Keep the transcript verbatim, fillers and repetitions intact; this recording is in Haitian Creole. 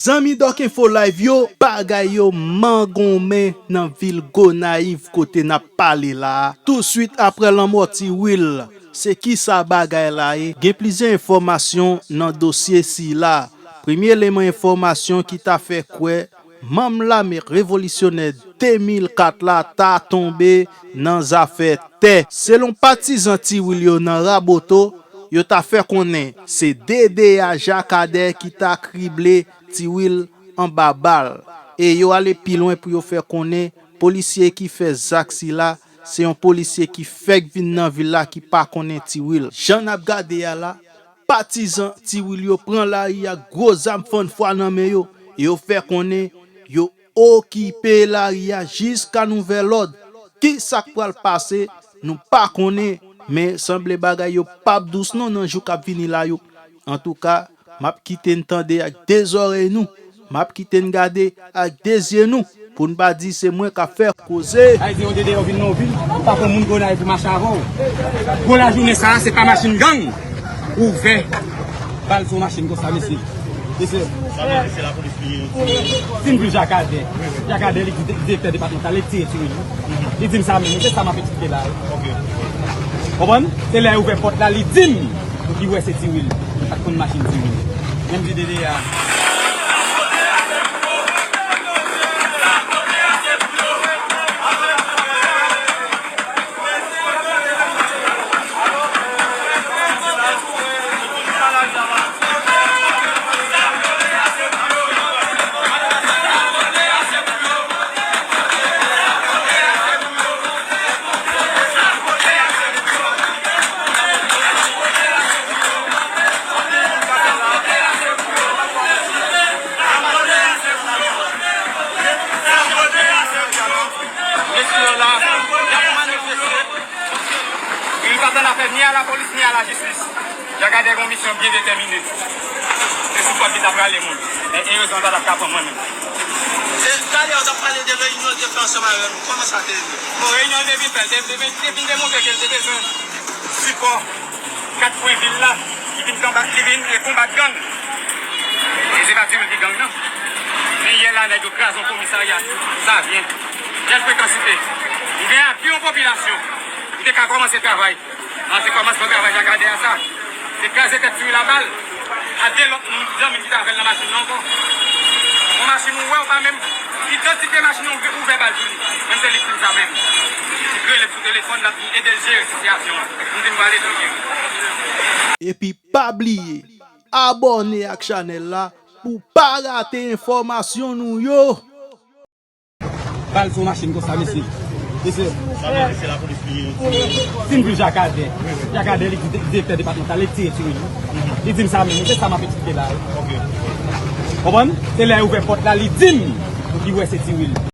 Zanmi Doc Info Live yo, bagay yo mangonmen nan vil Gonayiv kote n ap pale la a. Touswit aprè lanmò Ti Will, se kisa bagay la ye? Gen plizyè enfòmasyon nan dosye sila. Premye eleman enfòmasyon ki ta fè kwè manm lame revolisyonè de mil kat la ta tonbe nan zafè tè. Selon patizan Ti Will yo nan Raboto, yo ta fè konnen se D D A Jakadè ki ta krible Ti Will anba bal. E yo ale pi lwen pou yo fè konnen polisye ki fè zak sila, se yon polisye ki fèk vin nan vil la ki pa konnen Ti Will. Jan n ap gade a la, patizan Ti Will yo pran lari ak gwo zam fann fwa nan men yo, e yo fè konnen yo okipe lari a jiska nouvèl òd. Ki sa k pral pase, nou pa konnen, men sanble bagay yo p ap dous non nan jou k ap vini la yo. Antouka, m ap kite n tande ak de zòrèy nou, m ap kite n gade ak de zye nou, pou n pa di se mwen k ap fè koze. Sa vle di yon dede yo vin nan yon vil, ou pa pran moun Gonayiv pou mache avè w. Gwo lajounen sa a, se pa machin gang. Ouvè bal sou machin konsa, mesye. Mesye. Sa vle di se lapolis li ye. Ti Will Jakadè. Jakadè li ki direktè depatmantal, li tire Ti Will. Li di m sa menm, se sa m ap eksplike la. Ok. Konprann? Se lè ouvè pòt la, li di m, li wè se Ti Will. Li pa t konn machin Ti Will. Menm di dede a. Mesye yo la, y ap manifeste. Li pa t annafè ni a lapolis ni a lajistis. Jakadè gen yon misyon byen detèmine. Se sou kòd li t ap rale moun. Men erezman, l pa t ap ka pran moun. E talè, w t ap pale de reyinyon l te fè ansanm avè nou. Kòman sa te ye? Bon, reyinyon l te vin fè, l te, te, te vin demontre ke l te bezwen sipò kat kwen vil la, ki vin konbat, ki vin, e, konbat gang. E se pa Ti Will ki gang, non. Men yè la, nèg yo kraze yon komisarya, Savyen. Bèl frekansite. Ou gen apui yon popilasyon. Ou te ka kòmanse travay. An se kòmansman travay Jakadè a sa. Se kraze tèt Ti Will a bal. A de lòt moun, zanmi ki t avè l nan machin nan ankò. Yon machin ou wè, ou pa menm idantite machin nan, ou ouvè bal sou li. Menm se li ki di sa menm. Li rele m sou telefòn, l ap di ede l jere sitiyasyon an. M di m prale tou jere. Epi pa bliye abòne ak chanèl la pou pa rate enfòmasyon nou yo. Bal sou machin konsa, mesye. Mesye. Sa vle di se lapolis li ye. Ti Will Jakadè. Jakadè li ki direktè depatmantal, li tire Ti Will. Li di m sa menm, se sa m ap eksplike la. Ok. Konprann? Se lè ouvè pòt la, li di m, li wè se Ti Will.